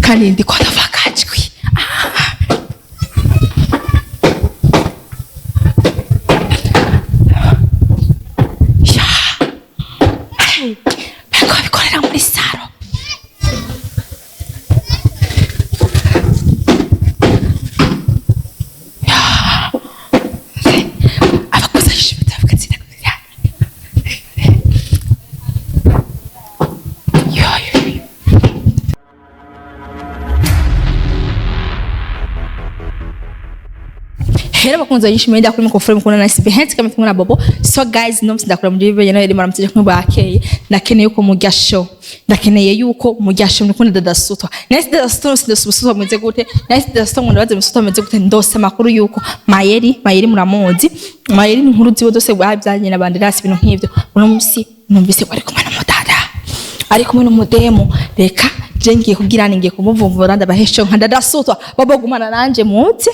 Kandi ndiko ndava akajwi. Ya. Hey, bariko babikorera muri saro. Ya. Abakozi bashobora kuvuga yo yo yo. Hera bakunze yishimiye ndakuri mukofore mukunda na SB Hands kama tumwe na Bobo. So guys, no ndakura muri bibye nayo maramutse kumwe bakeye. Ndakeneye yuko mujya show. Ndakeneye yuko mujya show nukunda dadasutwa. Nasi dadasutwa sindasutwa meze gute? Nasi dadasutwa ngo ndabaze musutwa meze gute? Ndose amakuru yuko Mayeri, Mayeri muramuzi. Mayeri ni inkuru ziwe zose bwabyanye na Banderasi ibintu nk'ivyo. Uno munsi numvise ko ari kumwe n'umudada. Ari kumwe n'umudemu. Reka je ngiye kugira ngiye kumuvumbura ndabahesho nka dadasutwa. Bobo gumana nanje muze.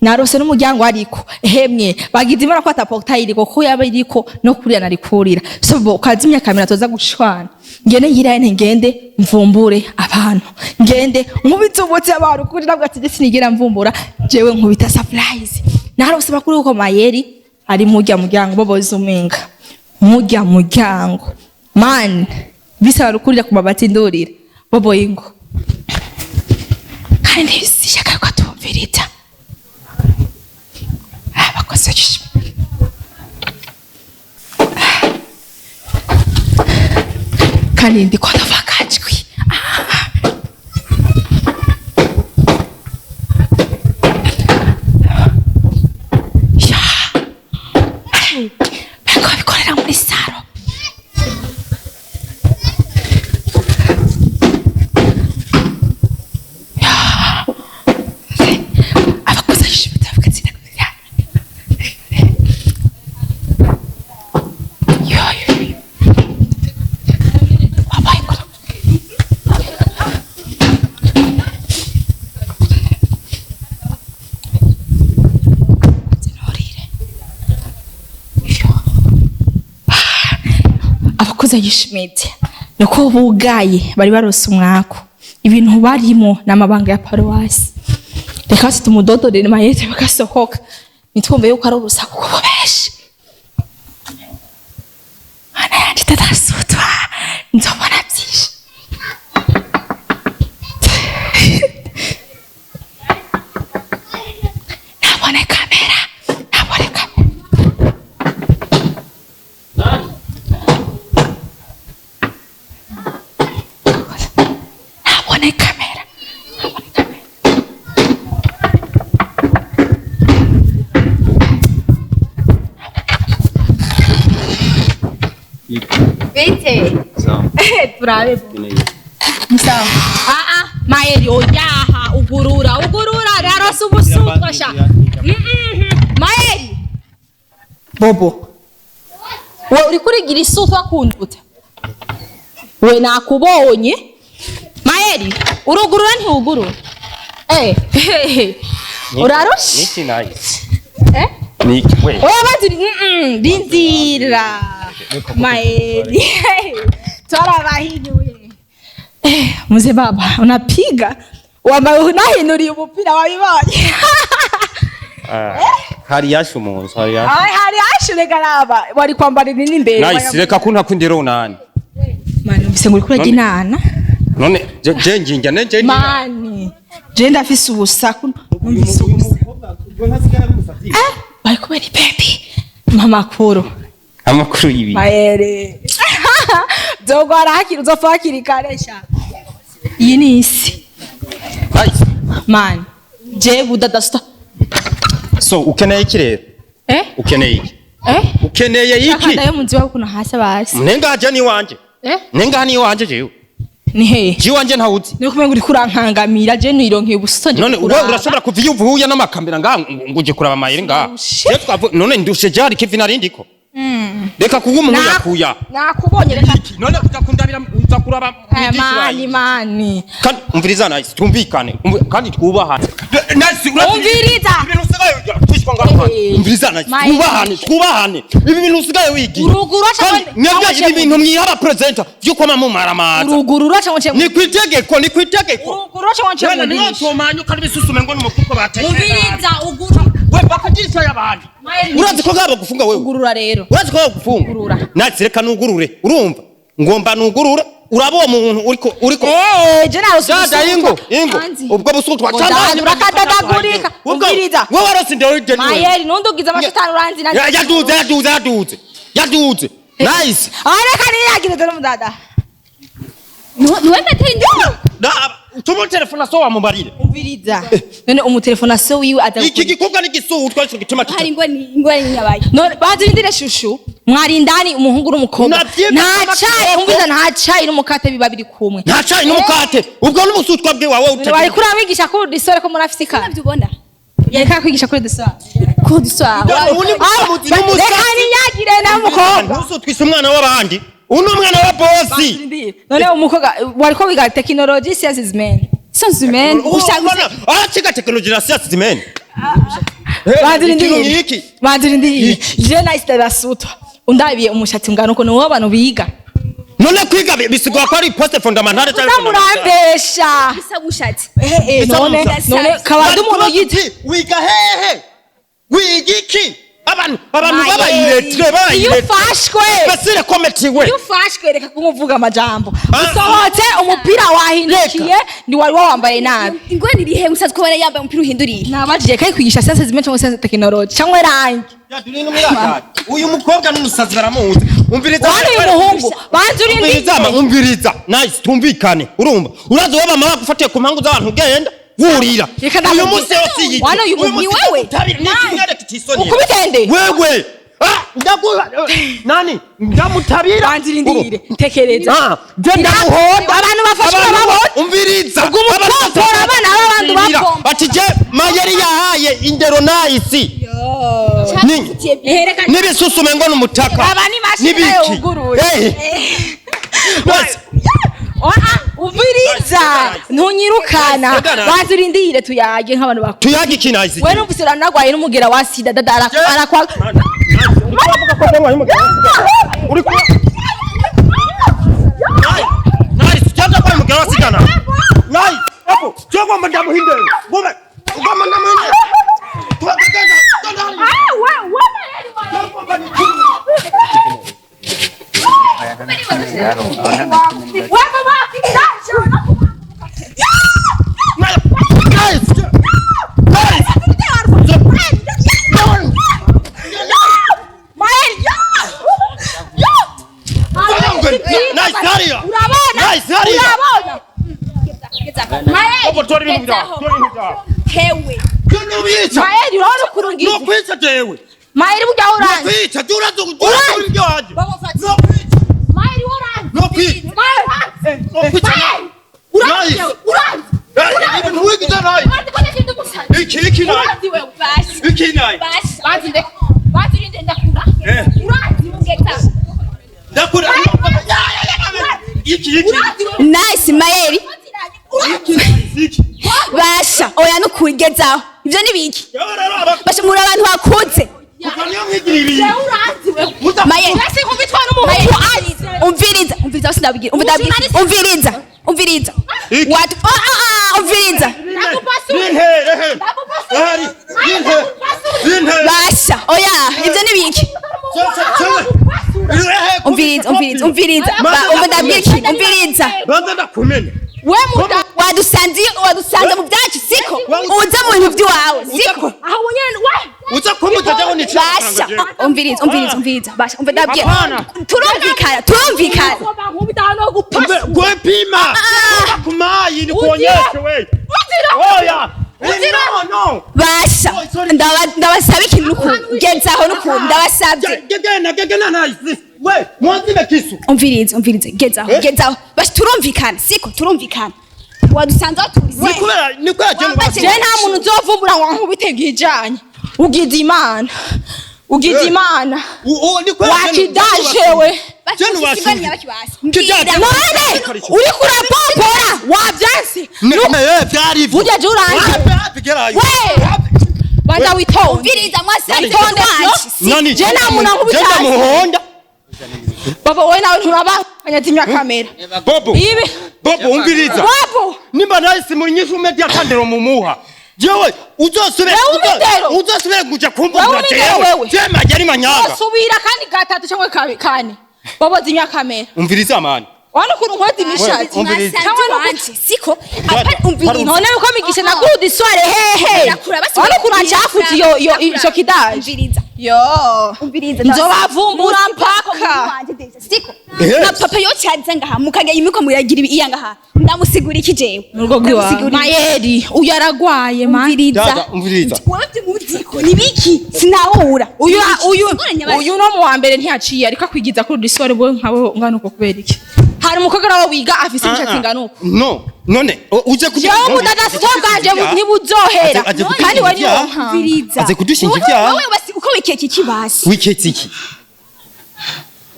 Narose n'umuryango ariko hemwe bagize imana ko ataportail iriko ko yaba iriko no kurira narikurira, so bo kazimya kamera toza gushwana. Ngende yiraye, ngende mvumbure abantu, ngende nkubitse abantu kuri nabwo ati sinigera mvumbura jewe nkubita surprise. Narose bakuru ko Mayeri ari murya muryango. Bobo zuminga murya muryango man bisaba rukurira ku mabati ndurira. Bobo ingo kandi sishaka ko atumvirita abakozi. Kandi ndiko ndava akajwi. Ya. Hey, bariko babikorera muri saro. Ya. Abakozi bashobora kuvuga yo yo yo. Wabaye ngo Zinurire. Yo. Abakozi yishimite nuko bugaye bari barose umwako ibintu barimo n'amabanga ya paruwasi. Reka basi tumudodorere mayete bagasohoka nitwumve yuko ari urusaku kuko benshi. Mana yanje, tadasutwa nzobona byinshi. Nabone kamera, nabone kamera. Nabone kamera, nabone kamera. Bite? Sawa. Turabe. Sawa. Ah ah, Mayeri oyaha ugurura ugurura rarose ubusutwa sha. Mayeri. Bobo. We uri kurigira isutwa kunduta. We nakubonye. Mayeri, urugurura ntiwugurura. Eh. Urarusha? Niki nice. Eh? Niki we. Oya bazi rindira. Maeli. Twarabahinyuye. Eh, mzee baba, unapiga. Wambaye unahinuriye umupira wabibonye. Ah, hari yashu mu nzu, hari yashu. Ai hari ashure garaba wari kwambara nini imbere. Nice, reka kunta kundero unani. Mani mbise ngo urikura ginana. None je nginja ne je. Mani. Je ndafise ubusaku numvise ubusaku. Eh, bari kumwe ni baby. Mama kuru. Amakuru yibi. Maere. Zogwara hakiri uzopfa hakiri kare sha. Iyi ni isi. Nice. Man. Je budadasta. So ukeneye iki rero? Eh? Ukeneye iki? Eh? Ukeneye iki? Akanda yo munzi wawe kuno hasi basi. Nenga aje ni wanje. Eh? Nenga ni wanje jewe. Ni he? Je wanje ntawuzi. Ni kumwe uri kurankangamira je nironkeye ubusoto nje. None wewe urashobora kuva iyo uvuye n'amakambira ngaha ngo uje kuraba Mayeri ngaha. Je twavu none ndushe jari kivi narindiko. Reka kuba umuntu yakuya. Nakubonye reka. None uza kundabira uza kuraba Aya mani mani. Kandi umviriza nice twumvikane kandi twubahane. Nasi, urazi- Umviriza. Ibintu usigaye twishwa ngaho. Eh. Umviriza nasi. Mayeri. Twubahane, twubahane. Ibi bintu usigaye wigira. Urugurura Kandi cyangwa- mwebwe cyangwa ibi cyo- bintu mwiha abapresenter vyo kwama mumaramaza. Urugurura cyangwa cyo Ni kwitegeko, ni kwitegeko. Urugurura cyangwa cyo Wena niyo tomanya ukari bisusume ngo n'umufuko batekera. Umviriza ugura. We bakagisha y'abandi. Mayeri. Urazi ko ngabo gufunga wewe. Ugurura rero. Urazi ko bagufunga. Ugurura. Nasi reka nugurure. Urumva? Ngomba nugurure. Uraba uwo muntu uriko Eh, je nawe. Dada, ingo ingo ubwo busutwa. Dada, urakadadagurika. Umviriza. Wewe warose ndewe ndewe. Mayeri, nundugiza amashitani uranzi na. Yaduze, yaduze, yaduze, yaduze. Nice. Ah, reka niyagize dore mudada. Niwe metera indi. Tumu telefona so wamubarire. Umviriza. None umutelefona so wiwe aza. Iki gikobwa ni gisutwa ico gituma Hari ingwani, ingwani yabaye. None banze bindire shushu. Mwari indani umuhungu n'umukobwa. Navyibye Nta cayi, amakoko. umviriza, nta cayi n'umukate biba biri kumwe. Nta cayi n'umukate, ubwo n'ubusutwa bwe wawe. None wari kuri abigisha kuri disore ko muri Afrika. Nabyo ubona. Yareka kwigisha kuri disore. Ko duswa. Ubu ni umusazi, ni umusazi. Reka niyagire na mukobwa. Ntusutwise umwana w'abandi, uno mwana wa bosi. None umukobwa wari ko wiga technology sciences men. Sciences humaines. Ubona araciga tekinoloji na sciences humaines. Banzirindiriye. Iki Banzirindiriye. Je nice darasutwa. Undabiye umushatsi ungana uko niwo abantu biga. None kwiga bisigwa ko ari poste fondamentale cyangwa? Utamurambesha. Bisa gushatse. Eh eh, Bisa none umushatsi. none kabandi umuntu yita Wiga hehe? Wiga iki? Abantu Mayeri. babayiretre Iyo babayiretre. ufashwe. Basire kometiwe. Iyo ufashwe reka kumuvuga amajambo. Ah. Usohotse umupira wahindukiye, ndi wari wawambaye nabi. Ingwani iri he musazi ko yambaye umupira uhinduriye? Nabajije kai kwigisha sciences zimwe cyangwa sciences technology cyangwa rangi. Uyu mukobwa n'umusazi baramuzi. Umviriza. Wari uyu muhungu banze Umviriza, urindiriye. umviriza. Nice, tumvikane. Urumva? Urazi wowe mama bagufatiye ku mpangu z'abantu ugenda wurira. Reka Uyu ndamubwira. munsi yose iyi. Wana uyu munsi ni wewe? Ni ikinyereka itisoni. Ukubitende. Wewe. Ah, ndaguha nani? Ndamutabira. Banze urindiriye. Tekereza. Ah, je ndamuhonda. Abantu bafashwe Abantu- babona. Umviriza. Ubwo umupoporo abana b'abandi bapompa. Ati je Mayeri yahaye indero nice. Ehereka N'ibisusume ngo n'umutaka. Aba ni mashini N'ibiki. nayo wuguruye. Eh. Nice. Oa, umviriza ntunyirukana. Banze urindire tuyage nk'abantu bakuru. Tuyage iki nice? We numvise uranagwaye n'umugera wa sida dada arakwa. Uri kuba Nice, cyangwa kwa mugera wasigana. Nice. Hapo, cyangwa ndamuhinde. Ngome. Ngoma ndamuhinde. Tuwagenda. Ah, we we. We mama. Nice. Nice. Mayeri. Nice, hariya. Urabona? Nice, hariya. Urabona? Hapo tori ibintu byawe. Tori ibintu byawe. Hewe. Kwica. Mayeri urabona ukurungiza. No kwica jewe. Mayeri burya No uranze. kwica, uraza uraza ibyo wanje. No kwica. Mayeri uranze. No kwica. Mayeri uranze. No kwica. Mayeri uranze. Nice. Uranze. Eh, ibintu wigize nayi. Uranze ko ndakindi umusazi. Iki iki nayi. Uranze wewe. Iki nayi. Banze nde. Banze urinde ndakura. Eh. Uranze Gezaho. Ndakura. Iki iki. Uranze wewe. Nice Mayeri. Iki iki. Basha oya nukuri gezaho. Ivyo ni biki? Yewe rero aba Basha muri abantu bakuze. kuva niyo mwigira ibintu. Uranze wewe. Muza Mayeri. Urasi kubitwa n'umuhungu azi. Umviriza, umviriza sindabwira. Umviriza, umviriza, umviriza. Iki. What? Oh, ah, ah, umviriza. Nintere he. Hari. Nintere. Nintere. Basha oya ivyo ni biki? Umviriza, umviriza, umviriza. Umva ndabwira iki? Umviriza. Banza ndakumena. We muda. Wadusanze, wadusanze mu byacu siko? Uza mu bintu by'iwawe siko? Aho nyene we. Uza kumuta jaho ni Basha umviriza, umviriza, umviriza. Basha umva ndabwira. Hapana. Turumvikana, turumvikana. Nkubita hano gupasa. Gwepima. Kumayi ni kuonyeshe we. Oya. No no. Basha ndabasaba ikintu n'ukuntu gezaho n'ukuntu ndabasabye. Gegena gegena nice. We, mwanzime kisu. Umviriza, umviriza, gezaho, gezaho. Basha turumvikana siko? Turumvikana. Wadusanze aho turi Ni siko? kubera ni kubera je Wambaye- Je nta muntu uzovumbura ngo ankubite ngijanye. Ugize Imana. Ugize Eh. Imana. Ni kubera Wakidaje we. Je nubashuhije. Mbwira. None uriko urapompora wavyanse. Vyari ivyo. Burya je uranze. Bigerayo. We! Banza witonde. Umviriza mwasanze Witonde, wanje. Nani? Je nta muntu ankubita Je hasi. ndamuhonda. Bobo, wowe nawe nturabanganya, zimya kamera. Bobo. Ibi. Bobo, umviriza. Bobo. Nimba nahise muri nyishu media tandero mumuha. Jewe uzosubira Wewe umidero. uzosubira kuja kumvumbura Wewe umidero jewe. wewe. Je majari manyanga. Subira kandi gatatu cyangwa kane. Bobo, zimya kamera. Umviriza mani. Wana ukuntu nkoze imishatsi. Umviriza. Mwasanze wanje siko apana, umviriza. None uko migisha naguda isware hehe? Ndakura basi. Wana ukuntu ancafuza iyo ico kidaje. Umviriza. Yo. Umviriza. Nzobavumbura mpaka. Siko Eh. na papa yo cyaza ngaha mukaga imiko muragira ibi iya ngaha, ndamusigura iki jewe? Murugo rw'iwawe. Ndamusigura iki? Mayeri uyu aragwaye man. Umviriza. Dada, umviriza. Wewe by'umuziko nibiki sinahura. Uyu uyu Ingorane yabaye. uyu no mu wa mbere ntiyaciye ariko akwigiza kuri udusore bwo nkawe ungana uko. Kubera iki? Hari umukobwa nawe wiga afise imishatsi ingana uko. No, none uje kugira Jewe ubudadasito bwanje ntibuzohera Aje kudushinja kandi we niwo ivyaha. mpamvu. Umviriza. Aze kudushinja Wowe- ivyaha. Wowe basi uko wikeka iki basi? Wiketse iki?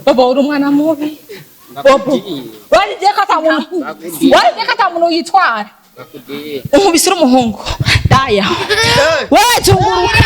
Bobo, uri umwana mubi. Bobo, warigiye ko ata muntu, warigiye ko ata muntu yitwara. Unkubise uri umuhungu daya wewe, zunguruka.